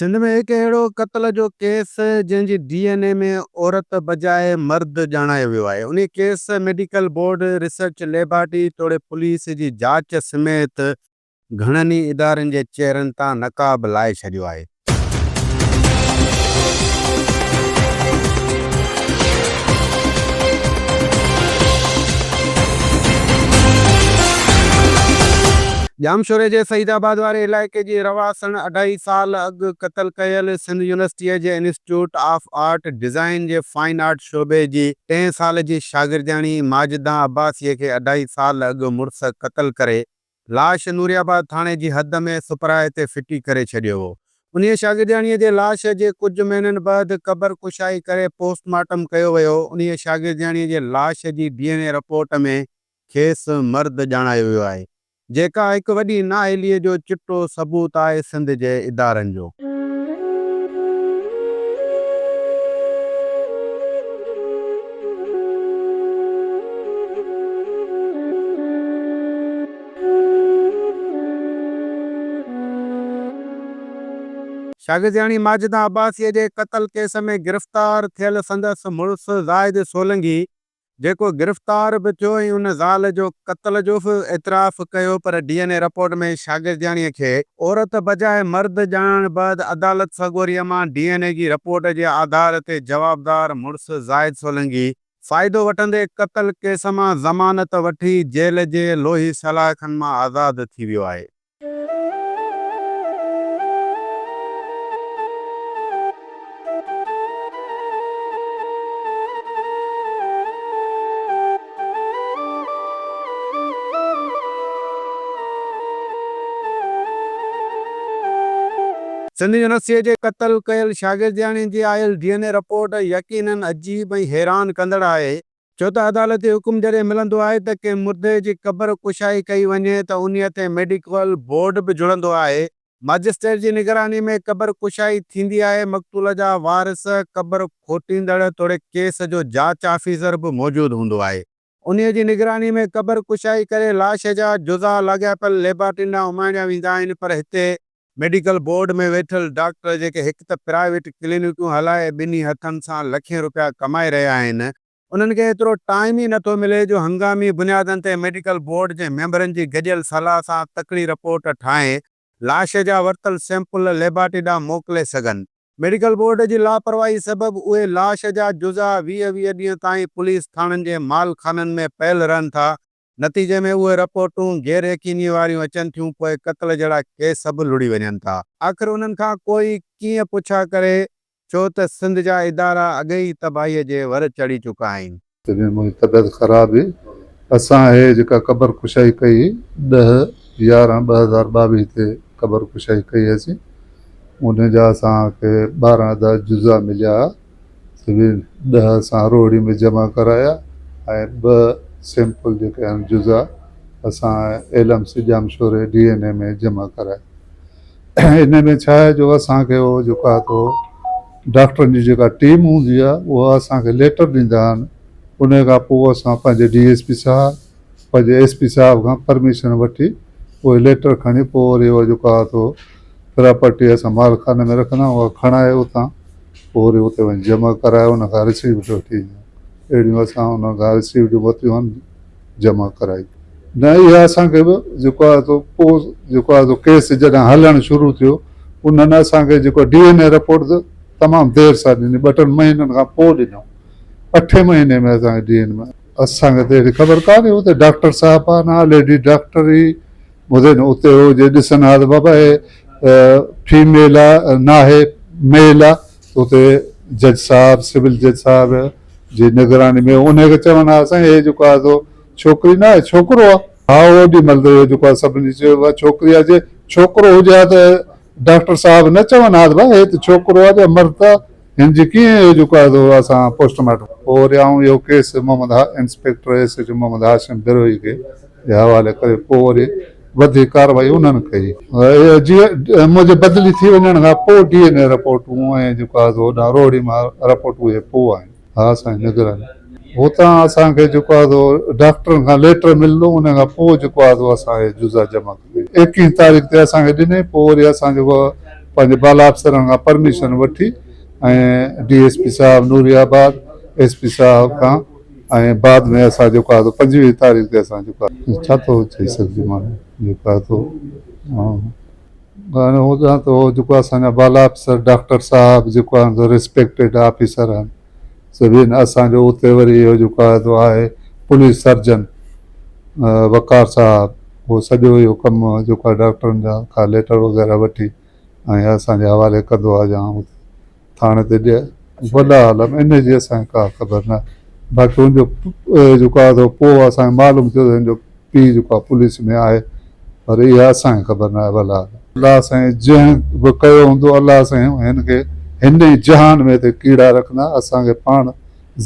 سنڌ ۾ هڪ اهڙو قتل جو ڪيس جنهن جي ڊي اين اي ۾ عورت بجاء مرد ڄاڻايو ويو آهي. انهي case medical board, research laboratory توڙي پوليس جي جاچ سميت گهڻن ئي ادارن جي چهرن تان نقاب لاهي ڇڏيو آهي. ڄامشوري جي سعيد آباد واري علائقي جي رهواسڻ اڍائي سال اڳ قتل ڪيل سنڌ يونيورسٽيء جي انسٽيٽيوٽ آف آرٽ ڊزائين جي فائن آرٽ شعبي جي ٽئين سال جي شاگردياڻي ماجده عباسيء کي اڍائي سال اڳ مڙس قتل ڪري لاش نوري آباد ٿاڻي جي حد ۾ سپرائي تي ڦٽي ڪري ڇڏيو هو. انهيء شاگردياڻيء جي لاش جي ڪجهه مهينن بعد قبر ڪشائي ڪري پوسٽ مارٽم ڪيو ويو. انهيء شاگردياڻيء جي لاش جي ڊي اين اي رپورٽ ۾ کيس مرد ڄاڻايو ويو آهي، جيڪا هڪ وڏي نااهليء جو چٽو ثبوت آهي سنڌ جي ادارن جو. شاگردياڻي ماجده عباسيء جي قتل ڪيس ۾ گرفتار ٿيل سندس مڙس زاهد سولنگي جيڪو گرفتار به ٿيو ۽ ان زال جو قتل جو به اعتراف ڪيو پر ڊي اين اي رپورٽ ۾ شاگردياڻيء کي عورت بجاء مرد ڄاڻائڻ بعد عدالت سڳوريء مان ڊي اين اي جي رپورٽ جي آڌار تي جوابدار مڙس زاهد سولنگي فائدو وٺندي قتل ڪيس مان ضمانت وٺي جيل جي لوهي سلاخن مان آزاد ٿي ويو آهي. سنڌ يونيورسٽيء جي قتل ڪيل شاگردياڻي جي آيل ڊي اين اي رپورٽ يقينن عجيب ۽ حيران ڪندڙ آهي. ڇو ته عدالتي حڪم جڏهن ملندو آهي ته ڪنهن مردي جي قبر ڪشائي ڪئي وڃي ته انهيء تي ميڊيڪل بورڊ به جڙندو آهي. مئجسٽريٽ جي نگراني ۾ قبر ڪشائي ٿيندي آهي، مقتول جا وارث، قبر کوٽيندڙ توڙي ڪيس جو جاچ آفيسر به موجود هوندو آهي. انهيء جي نگراني ۾ قبر ڪشائي ڪري لاش جا جزا لاڳاپيل ليبارٽرين ڏانهن اماڻيا ويندا آهن پر هتي ميڊيڪل بورڊ ۾ ويٺل ڊاڪٽر جيڪي هڪ ته پرائيويٽ ڪلينڪون هلائي ٻنهي هٿن سان لکين روپيا ڪمائي رهيا آهن، انهن کي ايترو ٽائيم ئي نٿو ملي جو هنگامي بنيادن تي ميڊيڪل بورڊ جي ميمبرن جي گڏيل صلاح سان تڪڙي رپورٽ ٺاهي لاش جا ورتل سيمپل ليبارٽري ڏانهن موڪلي سگهن. ميڊيڪل بورڊ جي لاپرواهي سبب اهي لاش جا جزا 20 20 ڏينهن تائين پوليس ٿاڻن جي مال خانن ۾ پيل رهن ٿا نتيجي ۾ اهي رپورٽون غير يقيني واريون اچن ٿيون پوء قتل جهڙا ڪيس به لڙي وڃن ٿا. آخر انهن کان ڪوئي ڪيئن پڇا ڪري ڇو ته سنڌ جا ادارا اڳي ئي تباهي جي ور چڙهي چڪا آهن. تڏهن منهنجي طبيعت خراب هئي. اسان هي جيڪا قبر ڪشائي ڪئي هئي ڏهه يارهن 2022 تي قبر ڪشائي ڪئي هئسين ان جا اسان کي 12 عدد جزا مليا ها. سوين ڏهه اسان روهڙي ۾ جمع ڪرايا ۽ ٻه سيمپل جيڪي آهن جزا اسان L M C Jamshoro D N A ۾ جمع ڪرايا. ان ۾ ڇا آهي جو اسان کي اهو جيڪو آهي سو ڊاڪٽرن جي جيڪا ٽيم هوندي آهي اها اسان کي ليٽر ڏيندا آهن ان کان پوء اسان پنهنجي ڊي ايس پي صاحب پنهنجي ايس پي صاحب کان پرميشن وٺي اهي ليٽر کڻي پوء وري اهو جيڪو آهي سو پراپرٽي اسان مال خاني ۾ رکندا آهيون اها کڻائي اتان پوء وري اتي وڃي جمع ڪرائي ان کان رسيپٽ وٺي ايندا آهيون. اهڙيون اسان انهن کان رسيپٽون ورتيون آهن جمع ڪرائي. نه اها اسان کي به جيڪو آهي سو پوء جيڪو آهي سو ڪيس جڏهن هلڻ شروع ٿيو انهن اسان کي جيڪو ڊي اين اي رپورٽ ته تمام دير سان ڏني ٻه ٽن مهينن کان پوء ڏنو اٺين مهيني ۾ اسان کي ڊي اين اي اسان کي ته اهڙي خبر ڪانهي اتي ڊاڪٽر صاحب آهن ها ليڊي ڊاڪٽر ئي ٻڌي نه اتي هو جي ڏسن ها ته بابا هي فيميل آ ناهي ميل آ ته اتي جج صاحب سول جج صاحب جي نگراني ۾ انهي کي چون ها سائين هي جيڪو آ سو ڇوڪري نه آهي ڇوڪرو آ. ها اوڏي مهل ته اهو جيڪو آ سڀني چيو بابا ڇوڪري آ جي ڇوڪرو هجي ها ته ڊاڪٽر صاحب نه چون ها ته بابا هي ته ڇوڪرو آ يا مرد آ هن جي ڪيئن اهو جيڪو آهي سو اسان پوسٽ مارٽم پوء وري آئون اهو case Muhammad inspector S H O Muhammad Hashim Brohi کي جي حوالي ڪري پوء وري وڌيڪ ڪارروائي انهن ڪئي. جيئن منهنجي بدلي ٿي وڃڻ کان پوء ڊي اين اي رپورٽون ۽ جيڪو آهي سو هوڏانهن روهڙي مان رپورٽون اهي پوء آيون. ها سائين نگراني هتان اسان کي جيڪو آهي سو ڊاڪٽرن کان ليٽر ملندو ان کان پوء جيڪو آهي سو اسان اهي جزا جمع ڪري ايڪيهين تاريخ تي اسان کي ڏني پوء وري اسان جيڪو پنهنجي بالا افسرن کان پرميشن وٺي ۽ ڊي ايس پي صاحب نوري آباد ايس پي صاحب کان ۽ بعد ۾ اسان جيڪو آهي سو 25 تاريخ تي اسان جيڪو آهي ڇا ٿو چئي سگهجي ماڻهو جيڪو آهي سو هاڻي هوڏانهن ته هو جيڪو اسان جا بالا آفيسر ڊاڪٽر صاحب جيڪو آهن سو ريسپيڪٽيڊ آفيسر آهن سڀين اسان جو اتي وري اهو جيڪو آهي سو آهي پوليس سرجن وقار صاحب هو سڄو اهو ڪم جيڪو آهي ڊاڪٽرن جا کان ليٽر وغيره وٺي ۽ اسان جي حوالي ڪندو آهي جا اتي ٿاڻي تي ڏي وڏا عالم ان جي اسان کي ڪا خبر نه باقي ان جو جيڪو آهي سو پوء اسان کي معلوم ٿيو ته ان جو پيء جيڪو آهي پوليس ۾ آهي پر اها اسان کي خبر نه آهي والله عالم. الله سائين جنهن به ڪيو هوندو الله سائين هن کي هن ئي جهان ۾ هتي ڪيڙا رکندا اسان کي پاڻ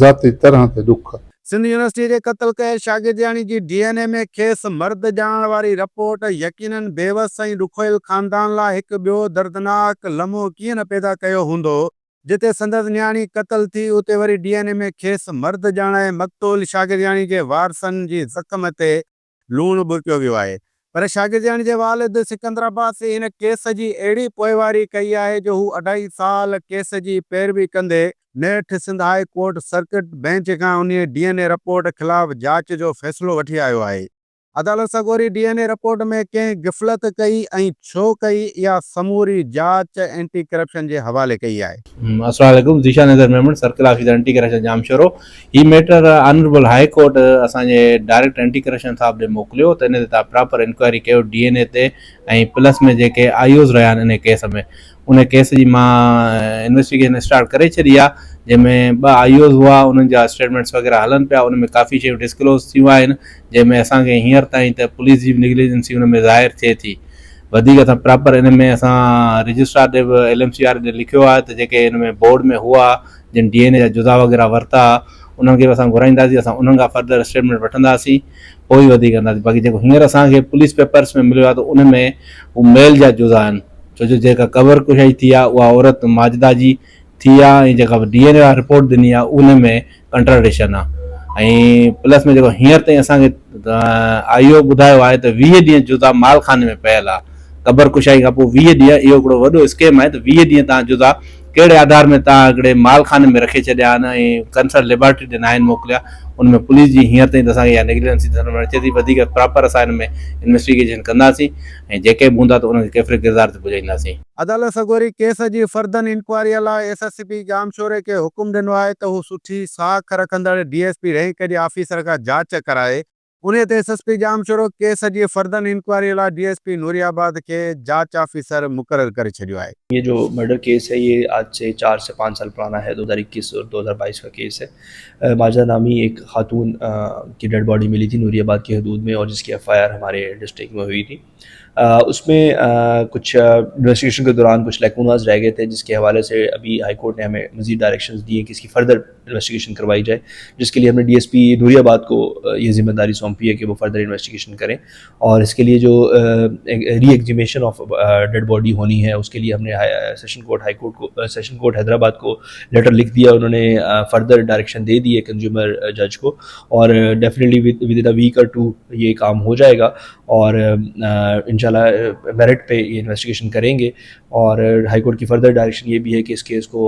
ذاتي طرح تي ڏک. سنڌ يونيورسٽي جي قتل ڪيل شاگردياڻي جي ڊي اين اي ۾ کيس مرد ڄاڻڻ واري رپورٽ يقينن بيوس ۽ ڏکويل خاندان لاء هڪ ٻيو دردناڪ لمحو ڪيئن نه پيدا ڪيو هوندو، جتي سندس نياڻي قتل ٿي اتي وري ڊي اين اي ۾ کيس مرد ڄاڻائي مقتول شاگردياڻي جي وارثن جي زخم تي لوڻ ٻرڪيو ويو آهي پر شاگردياڻي جي والد سڪندر عباسي هن ڪيس جي اهڙي پوئواري ڪئي آهي جو هو اڍائي سال ڪيس جي پيروي ڪندي نيٺ Sindh high court circuit bench کان انهي ڊي اين اي رپورٽ خلاف جاچ جو فيصلو وٺي آيو آهي. عدالت سڳوري ڊي اين اي رپورٽ ۾ ڪنهن غفلت ڪئي ۽ ڇو ڪئي اها سموري جاچ اينٽي ڪرپشن جي حوالي ڪئي آهي. السلام عليڪم Zeeshan Haider Memon circle officer anti corruption Jamshoro هي ميٽر آنربل هاء ڪورٽ اسان جي ڊائريڪٽر اينٽي ڪرپشن صاحب ڏي موڪليو ته ان تي توهان پراپر انڪوائري ڪيو ڊي اين اي تي ۽ پلس ۾ جيڪي آئي اوز رهيا آهن ان ڪيس ۾ ان ڪيس جي مان انويسٽيگيشن اسٽارٽ ڪري ڇڏي آهي جنهن ۾ ٻه آئي اوز هئا انهن جا اسٽيٽمينٽس وغيره هلن پيا ان ۾ ڪافي شيون ڊسڪلوز ٿيون آهن جنهن ۾ اسان کي هينئر تائين ته پوليس جي به نيگليجنسي ان ۾ ظاهر ٿئي ٿي وڌيڪ اسان پراپر ان ۾ اسان رجسٽرار ڏي به ايل ايم سي واري ڏي لکيو آهي ته جيڪي ان ۾ بورڊ ۾ هئا جن ڊي اين اي جا جزا وغيره ورتا انهن کي به اسان گهرائينداسين اسان انهن کان فردر اسٽيٽمينٽ وٺنداسين پوء ئي وڌيڪ ڪنداسين باقي جيڪو هينئر اسان کي پوليس پيپرس ۾ مليو آهي ته ان ۾ هو ميل جا جزا آهن ڇو جو جيڪا قبر ڪشائي ٿي آهي اها عورت ماجده جي ٿي آ ۽ جيڪا به ڊي اين اي وارا رپورٽ ڏني آ ان ۾ ڪنٽراڊڪشن آ ۽ پلس ۾ جيڪو هينئر تائين اسان کي آئي او ٻڌايو آهي ته 20 ڏينهن جزا مال خاني ۾ پيل آ قبر ڪشائي کان پوء 20 ڏينهن اهو هڪڙو وڏو اسڪيم آهي ته 20 ڏينهن تان جزا ڪهڙي آڌار ۾ تان هڪڙي مال خاني ۾ رکي ڇڏيا آهن ۽ ڪنسرن ليبارٽري ڏي ناهن موڪليا ان ۾ پوليس جي هينئر تائين ته اسان کي اها نيگليجنسي ڏسڻ ۾ اچي ٿي وڌيڪ پراپر اسان ان ۾ انويسٽيگيشن ڪنداسين ۽ جيڪي به هوندا ته انهن کي ڪيفر ڪردار تي پڄائينداسين. عدالت سڳوري ڪيس جي فردن انڪوائريء لاء ايس ايس پي ڄامشوري کي حڪم ڏنو آهي ته هو سٺي ساک رکندڙ ڊي ايس پي رينڪ جي آفيسر کان جاچ ڪرائي. انهيء تي S S P Jamshoro case جي فردن انڪوائريء لاء ڊي ايس پي نوري آباد کي جاچ آفيسر مقرر ڪري ڇڏيو آهي. ये जो मर्डर केस है ये आज से 4 से 5 साल पुराना है, 2021 और 2022 का केस है। माजिदा नामी एक खातून की डेड बॉडी मिली थी नूरियाबाद के हदूद में और जिसकी एफआईआर हमारे डिस्ट्रिक्ट में हुई थी। उसमें कुछ इन्वेस्टिगेशन के दौरान कुछ लैकुनाज रह गए थे, जिसके हवाले से अभी हाई कोर्ट ने हमें मज़ीद डायरेक्शंस दिए कि इसकी फ़र्दर इन्वेस्टिगेशन करवाई जाए, जिसके लिए हमने डीएसपी नूरियाबाद को ये ज़िम्मेदारी सौंपी है कि वो फ़र्दर इन्वेस्टिगेशन करें और इसके लिए जो री एग्जीमेशन ऑफ डेड बॉडी होनी है उसके लिए हमने सेशन कोर्ट हाई कोर्ट को, सेशन कोर्ट हैदराबाद को लेटर लिख दिया। उन्होंने फ़र्दर डायरेक्शन दे दी है कंज्यूमर जज को और definitely with in a week और टू ये काम हो जाएगा और इंशाल्लाह मेरिट पे ये इन्वेस्टिगेशन करेंगे। और हाई कोर्ट की फर्दर डायरेक्शन ये भी है कि इस केस को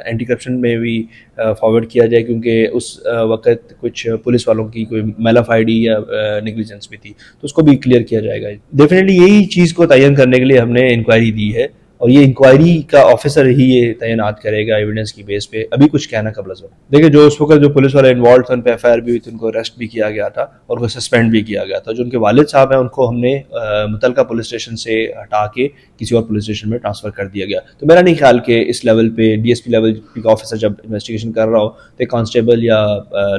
एंटी करप्शन में भी फॉरवर्ड किया जाए, क्योंकि उस वक्त कुछ पुलिस वालों की कोई मेलाफाइडी या नेग्लिजेंस भी थी, तो उसको भी क्लियर किया जाएगा। डेफिनेटली यही चीज़ को तयन करने के लिए हमने इंक्वायरी दी है और ये इंक्वायरी का ऑफिसर ही ये तैनात करेगा एविडेंस की बेस पे। अभी कुछ कहना कबल अज़ वक्त। देखिए, जो उस वक्त जो पुलिस वाले इन्वॉल्व थे उन पर एफआईआर भी हुई थी, उनको अरेस्ट भी किया गया था और उनको सस्पेंड भी किया गया था। जो उनके वालिद साहब हैं उनको हमने मुतलका पुलिस स्टेशन से हटा के किसी और पुलिस स्टेशन में ट्रांसफ़र कर दिया गया। तो मेरा नहीं ख्याल कि इस लेवल पे डीएसपी लेवल का ऑफिसर जब इन्वेस्टिगेशन कर रहा हो तो कांस्टेबल या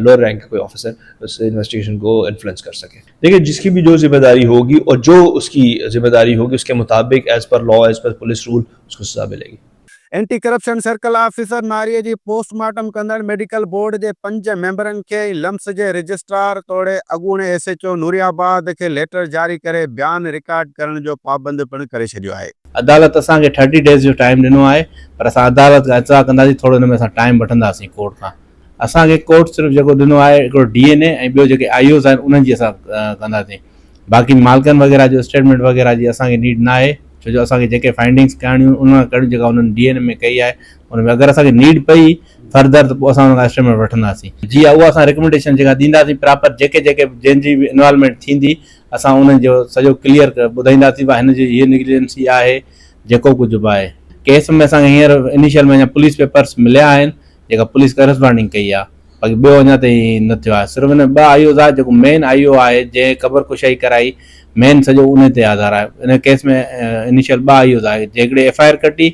लोअर रैंक का कोई ऑफिसर उस इन्वेस्टिगेशन को इन्फ्लुएंस कर सके। देखिए, जिसकी भी जो जिम्मेदारी होगी और जो उसकी जिम्मेदारी होगी उसके मुताबिक as per law, as per police rule उसको सज़ा मिलेगी। Anti corruption circle officer ناري جي پوسٽ مارٽم ڪندڙ ميڊيڪل بورڊ جي پنج ميمبرن کي ۽ لمس جي رجسٽرار توڙي اڳوڻي ايس ايڇ او نوري آباد کي ليٽر جاري ڪري بيان رڪارڊ ڪرڻ جو پابند پڻ ڪري ڇڏيو آهي. عدالت اسان کي ٿرٽي ڊيز جو ٽائيم ڏنو آهي پر اسان عدالت کان اطلاع ڪنداسين ٿورو ان ۾ اسان ٽائيم وٺنداسين ڪورٽ کان اسان کي ڪورٽ صرف جيڪو ڏنو آهي هڪڙو ڊي اين اي ۽ ٻيو جيڪي آئي اوز آهن انهن جي اسان ڪنداسين باقي مالڪن وغيره جو اسٽيٽمينٽ وغيره جي اسان کي نيڊ ناهي. ڇو جو اسان کي جيڪي فائنڊنگس ڪرڻيون آهن انهن کان ڪرڻيون جيڪا انهن ڊي اين اي ۾ ڪئي آهي ان ۾ اگر اسان کي نيڊ پئي فردر ته پوء اسان ان کان اسٽيٽمينٽ وٺنداسين. جي ها اها اسان ريڪمينڊيشن جيڪا ڏينداسين پراپر جيڪي جيڪي جنهن جي به انوالومينٽ ٿيندي اسان انهن جو سڄو ڪليئر ٻڌائينداسين ڀا هن جي هي نيگليجنسي آهي جيڪو ڪجهه به آهي ڪيس ۾ اسان کي هينئر انيشل ۾ اڃا پوليس پيپرس مليا آهن جيڪا پوليس ڪرسپانڊنگ ڪئي آهي باقي ٻيو اڃا تائين نه ٿيو آهي صرف ان ٻه آء اوز آهي جيڪو مين آء او آهي جنهن قبر ڪشائي ڪرائي مين سڄو ان تي آڌار آهي ان ڪيس ۾ انيشل ٻه آء اوز آهي جيڪڏهن ايف I R ڪٽي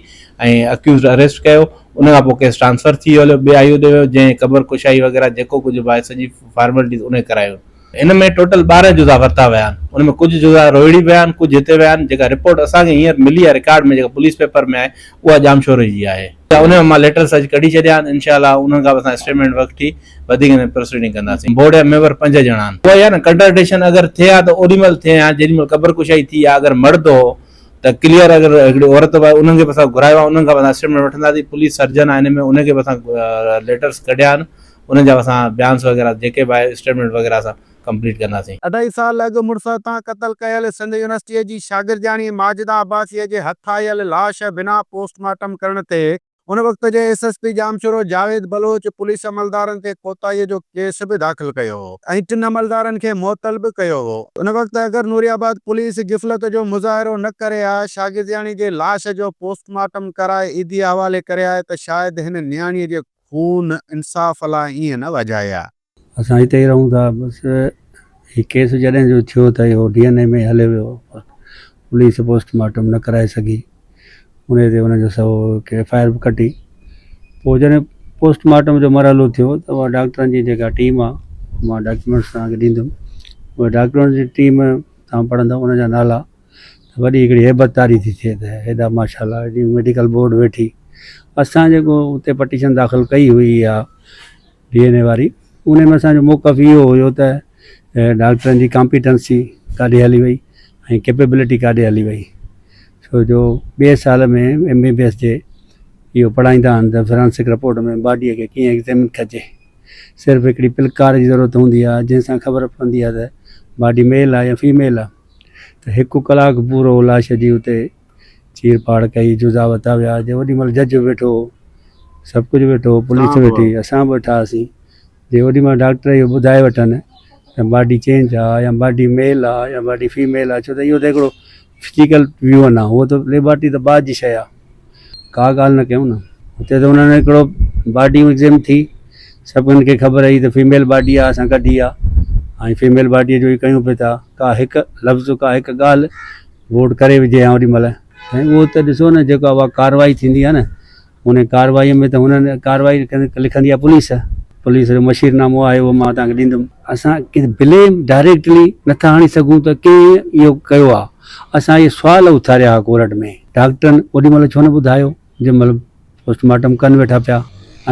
۽ اڪيوزڊ اريسٽ ڪيو ان کان پوء ڪيس ٽرانسفر ٿي ويو هليو ٻئي آء او ڏي ويو جنهن قبر ڪشائي وغيره جيڪو ڪجهه به آهي سڄي فارملٽيز ان ڪرايون. ان ۾ ٽوٽل 12 جزا ورتا ويا آهن ان ۾ ڪجهه جزا روهڙي ويا آهن ڪجهه هتي ويا آهن جيڪا رپورٽ اسان کي هينئر ملي آهي رڪارڊ ۾ جيڪا پوليس پيپر ۾ آهي اها ڄامشوري جي آهي ان ۾ مان ليٽرس اڄ ڪڍي ڇڏيا آهن انشاء الله انهن کان به اسان اسٽيٽمينٽ وٺي وڌيڪ ان ۾ پروسيڊنگ ڪنداسين بورڊ جا ميمبر پنج ڄڻا آهن اها ئي آهي نه ڪنٽرڊڪشن اگر ٿئي ها ته اوڏي مهل ٿئي ها جيڏي مهل قبر ڪشائي ٿي ها اگر مرد هو ته ڪليئر اگر هڪڙي عورت به آهي انهن کي به اسان گهرايو آهي انهن کان به اسان اسٽيٽمينٽ وٺنداسين پوليس سرجن آهي ان ۾ ان کي به اسان ليٽرس ڪڍيا آهن انهن جا به اسان بيانس وغيره جيڪي به آهي اسٽيٽمينٽ وغيره اسان ڪمپليٽ ڪنداسين. اڍائي سال اڳ مڙس هٿان قتل ڪيل سنڌ يونيورسٽيء جي شاگردياڻي ماجده عباسيء جي هٿ آيل لاش بنا پوسٽ مارٽم ڪرڻ تي ان وقت جي S S P Jamshoro Javed Baloch police عملدارن تي ڪوتاهيء جو ڪيس به داخل ڪيو هو ۽ ٽن عملدارن کي معطل به ڪيو هو. ان وقت اگر نوري آباد پوليس غفلت جو مظاهرو نه ڪري ها، شاگردياڻي جي لاش جو پوسٽ مارٽم ڪرائي ايڌي حوالي ڪري ها ته شايد هن نياڻيء جي خون انصاف لاء ائين نه وڄائي ها. اسان هتي ئي رهون ٿا بس هي ڪيس جڏهن جو ٿيو ته اهو ڊي اين اي ۾ هليو ويو پوليس پوسٽ مارٽم نه ڪرائي سگهي ان تي ان جو سو ايف I R به ڪٽي پوء جڏهن پوسٽ مارٽم جو مرحلو ٿيو ته اها ڊاڪٽرن جي جيڪا ٽيم آهي مان ڊاڪيومينٽس توهان کي ڏيندم اها ڊاڪٽرن جي ٽيم توهان پڙهندو ان جا نالا ته وڏي هڪڙي هيبت طاري ٿي ٿئي ته هيڏا ماشاء الله هيڏي ميڊيڪل بورڊ ويٺي اسان جيڪو اتي پٽيشن داخل ڪئي هئي اها ڊي اين اي واري ان ۾ اسان جو موقف اهو هيو ته ڊاڪٽرن جي ڪامپيٽنسي ڪاڏي هلي وئي ۽ ڪيپيبلٽي ڪاڏي هلي وئي ڇو جو ٻئي سال ۾ ايم بي بي ايس جي اهو پڙهائيندا آهن ته فرانسڪ رپورٽ ۾ باڊيء کي ڪيئن ايگزيمن ڪجي صرف هڪڙي پلڪار جي ضرورت هوندي آهي جنهن سان خبر پوندي آهي ته باڊي ميل آهي يا فيميل آهي ته هڪ ڪلاڪ پورو لاش جي اتي چير ڦاڙ ڪئي، جزا وتا ويا، جي اوڏي مهل جج به ويٺو هو، سڀ ڪجهه ويٺو هو، پوليس ويٺي، اسان به ويٺا هئاسين، جي اوڏي مهل ڊاڪٽر اهو ٻڌائي وٺن ته باڊي چينج آ يا باڊي ميل آ يا باڊي فيميل آ، ڇو ته اهو ته هڪڙو فزيڪل ويو نه اهو ته ليبارٽري ته بعد جي شيء آ، ڪا ڳالهه نه ڪيون نه، اتي ته انهن هڪڙو باڊي ايگزيم ٿي، سڀن کي خبر هئي ته فيميل باڊي آ اسان ڪڍي آ ۽ فيميل باڊيء جو ئي ڪيون پئي ٿا، ڪا هڪ لفظ ڪا هڪ ڳالهه ووٽ ڪري وجهي ها اوڏي مهل سائين اهو ته ڏسو نه جيڪا اها ڪارروائي ٿيندي آهي نه ان ڪارروائي ۾ ته هنن ڪارروائي لکندي آهي پوليس پوليس جو مشير نامو آهي اهو مان توهان کي ڏيندم اسان ڪنهن بليم ڊائريڪٽلي نٿا هڻي سگهون ته ڪنهن اهو ڪيو آهي اسان اهي سوال اٿاريا ها ڪورٽ ۾ ڊاڪٽرن اوڏي مهل ڇو نه ٻڌايو جنهن مهل پوسٽ مارٽم ڪن ويٺا پيا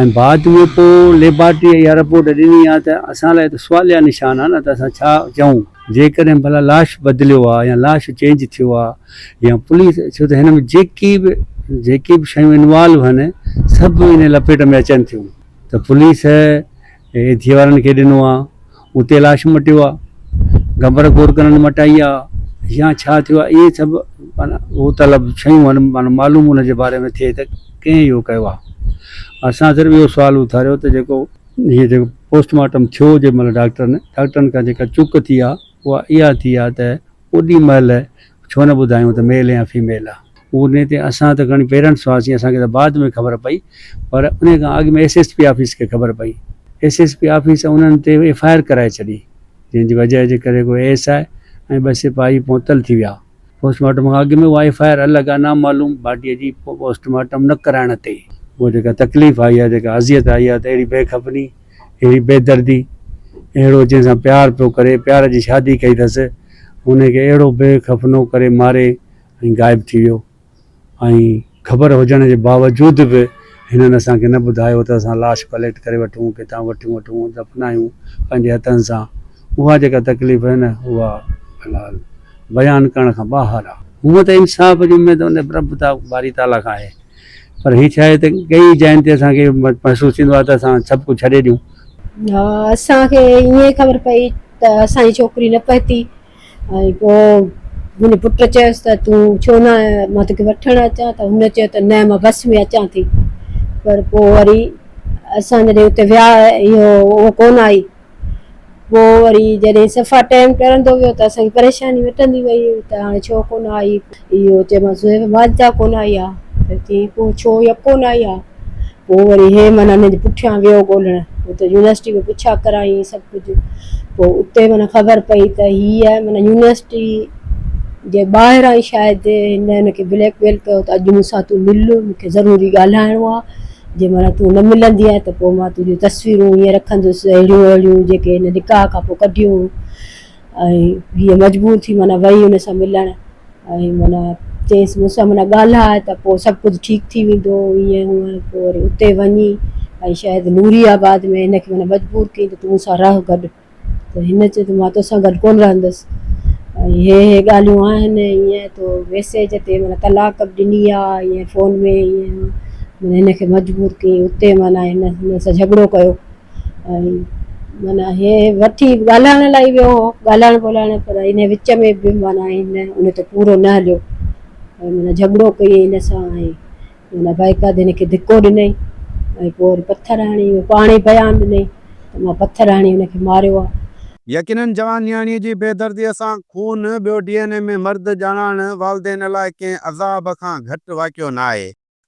۽ بعد ۾ پوء ليبارٽري اها رپورٽ ڏني آ ته اسان لاء ته سواليا نشان آ نه ته اسان ڇا چئون جيڪڏهن ڀلا لاش بدليو آ يا لاش چينج ٿيو آ يا پوليس ڇو ته هن ۾ جيڪي به جيڪي به شيون انوالو آهن سڀ ان لپيٽ ۾ اچن ٿيون ته پوليس ايڌي وارن کي ڏنو آ اتي لاش مٽيو آ گبر گورڪنن مٽائي آ يا ڇا ٿيو آ اهي سڀ معنيٰ هو طلب شيون آهن معنيٰ معلوم ان جي باري ۾ ٿئي ته ڪنهن اهو ڪيو آ اسان صرف اهو سوال اٿاريو ته جيڪو هي جيڪو پوسٽ مارٽم ٿيو جنهن مهل ڊاڪٽرن ڊاڪٽرن کان جيڪا چوڪ ٿي آ اها اها ٿي آ ته اوڏي مهل ڇو نه ٻڌايون ته ميل يا فيميل آ. انهي تي اسان ته کڻي پيرنٽس هئاسين اسان کي ته بعد ۾ خبر پئي پر انهي کان اڳ ۾ ايس ايس پي آفيس کي خبر پئي. ايس ايس پي آفيس انهن تي ايف I R ڪرائي ڇڏي جنهن جي وجهه جي ڪري ڪو ايس I ۽ ٻه سپاهي معطل ٿي ويا. پوسٽ مارٽم کان اڳ ۾ اها ايف I R الڳ آ نامعلوم باڊيء جي پوسٽ مارٽم نه ڪرائڻ تي اها جيڪا تڪليف آئي آ جيڪا اذيت آئي آ ته اهڙي بي خفني اهڙي بي دردي اهڙو جنهن سان پيار پيو ڪري پيار جي شادي ڪئي اٿس ان کي اهڙو بي خفنو ڪري ماري ۽ غائب ٿي ويو ۽ خبر هجڻ جي باوجود به هنن اسان کي نه ٻڌايو ته اسان لاش ڪليڪٽ ڪري وٺون ڪٿان وٺيون وٺون دفنايون پنهنجي هٿن سان اها جيڪا تڪليف آهي نه اها في الحال بيان ڪرڻ کان ٻاهر آهي. هونء ته انصاف جي اميد ان رب باري تعاليٰ کان آهي پر هي ڇا آهي ته ڪئي جاين تي اسان کي محسوس ٿيندو آهي ته اسان سڀ ڪجهه ڇڏي ڏيون. اسان کي ائين خبر پئي ته اسان جي ڇوڪري نه پهتي ۽ پوء منهنجي پٽ چيس ته تون ڇو نه مان توکي وٺڻ اچان ته هن چيو ته نه مان بس ۾ اچان ٿي پر پوء وري اسان جڏهن اتي ويا اهو اهو ڪونه آئي پوء وري جڏهن صفا ٽائيم ٽرندو ويو ته اسان کي پريشاني وٺندي وئي ته هاڻي ڇو ڪونه آئي اهو چيومانس ماجده ڪونه آئي آ ته چيائين پوء ڇو يڪو نه آئي آ پوء وري هي معنيٰ هن جي پٺيان ويو ڳولڻ اتي يونيورسٽي ۾ پڇا ڪرايائين سڀ ڪجهه پوء اتي معنيٰ خبر پئي ته هيء معنيٰ يونيورسٽي جي ٻاهران ئي شايد هن هن کي بليڪ ميل ڪيو ته اڄ مون سان تون مل مون کي ضروري ڳالهائڻو آهي جي معنيٰ تون نه ملندينء ته پوء مان تنهنجون تصويرون ائين رکندس اهڙيون اهڙيون جيڪي هن نڪاح کان پوء ڪڍيون هيون ۽ هيء مجبور ٿي معنيٰ وئي ان سان ملڻ ۽ معنيٰ چيس مون سان معنيٰ ڳالهاء ته پوء سڀ ڪجهه ٺيڪ ٿي ويندو ائين هونئن پوء وري اتي وڃي ۽ شايد نوري آباد ۾ هن کي معنيٰ مجبور ڪيائين ته تون مون سان رهه گڏ ته هن چيو ته مان توسان گڏ ڪونه رهندس ۽ هي هي ڳالهيون آهن ائين تو ميسيج تي معنيٰ طلاق به ڏني آ ائين فون ۾ ائين معنيٰ هن کي مجبور ڪيائين اتي معنيٰ هن هن سان جهڳڙو ڪيو ۽ معنيٰ هي وٺي ڳالهائڻ لاء ويو هو ڳالهائڻ ٻولهائڻ پر ان وچ ۾ به معنيٰ هن ان تي پورو نه هليو ۽ معنيٰ جهڳڙو ڪيائين هن سان ۽ معنيٰ باقاعده هن کي ڌڪو ڏنائين ۽ پوء وري پٿر هڻي پاڻ ئي بيان ڏنائين ته مان پٿر هڻي هن کي ماريو آهي. يقينن جوان نياڻيء جي بيدرديء سان خون ٻيو ڊي اين اي ۾ مرد ڄاڻائڻ والدين لاء ڪنهن عذاب کان گهٽ واقعو ناهي.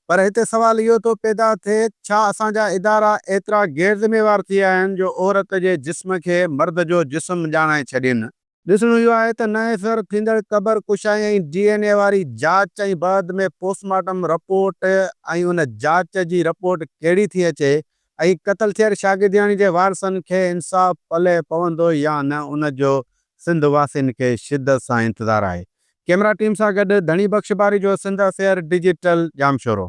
پر هتي سوال اهو ٿو پيدا ٿئي ڇا اسان جا ادارا ايترا غير ذميوار ٿي ويا آهن جو عورت جي جسم کي مرد جو جسم ڄاڻائي ڇڏين؟ ڏسڻو اهو آهي ته نئين سر ٿيندڙ قبر ڪشائي ۽ ڊي اين اي واري جاچ ۽ بعد ۾ پوسٽ مارٽم رپورٽ ۽ ان جاچ جي رپورٽ ڪهڙي ٿي اچي ۽ قتل ٿيل شاگردياڻي جي وارثن کي انصاف پلئه پوندو يا نه ان جو سنڌ واسين کي شدت سان انتظار آهي. ڪيمرا ٽيم سان گڏ ڌڻي بخش باريجو سنڌ افيئر ڊجيٽل ڄامشورو.